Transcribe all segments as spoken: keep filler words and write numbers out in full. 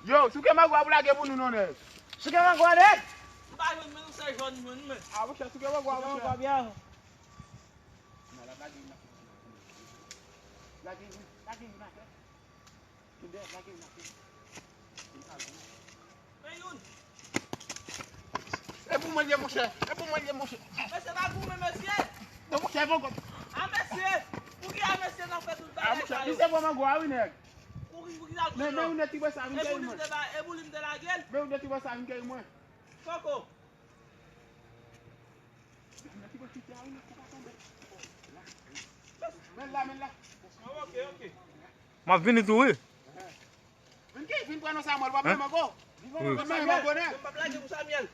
Yo, souke mango a pou lage pou nou non nèg. Souke mango a nèg. M pa jwenn men, nou se jòn jwenn men. A monchè, souke mango a monchè. Souke mango a byen. Nan la lage yon lage yon lage yon atè. Yon dèyè lage yon atè. Yon ka goumen. Men youn. E pou mwen l ye monchè. E pou mwen l ye monchè. Mesye pa goumen mesye. Non monchè e poko. A mesye. Pou ki a mesye nan fè tout bagay sa yo. Misye pran mango a wi nèg. Pou ki pou ki sa l pran. Men men yon nèg ki bwè sa vin kèy mwen. E pou li m te lage l. Men yon nèg ki bwè sa vin kèy mwen. Poko. Men la men la. M ap vini tou wi. Vin ki vin pran non Samuel w ap men mango. Vin men mango nèg. M p ap lage pou Samuel.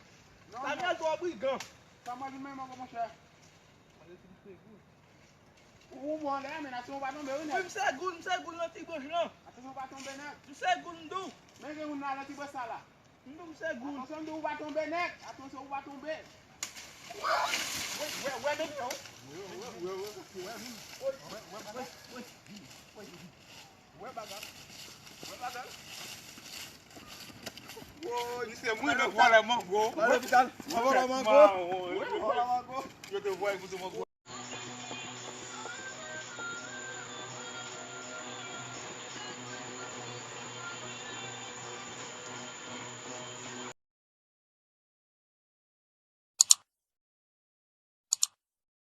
Samuel twò brigan. Samuel vin men mango monchè. Ou bon lè men aksyon ou pa tonbe wi nèg. Wi m se goul, m se goul nan ti branch lan. Aksyon ou pa tonbe nèg. M se goul m dou. Men gen moun nan nan ti branch sa la. M di w se goul. Atansyon, m di w pa tonbe nèg. Atansyon, ou pa tonbe. Wè, wè, wè, men non. Wè bagay. Wè bagay. Woy, misye mwen nan vòlè mango. Vòlè mango. Vòlè mango. Yo te voye pou tou mango.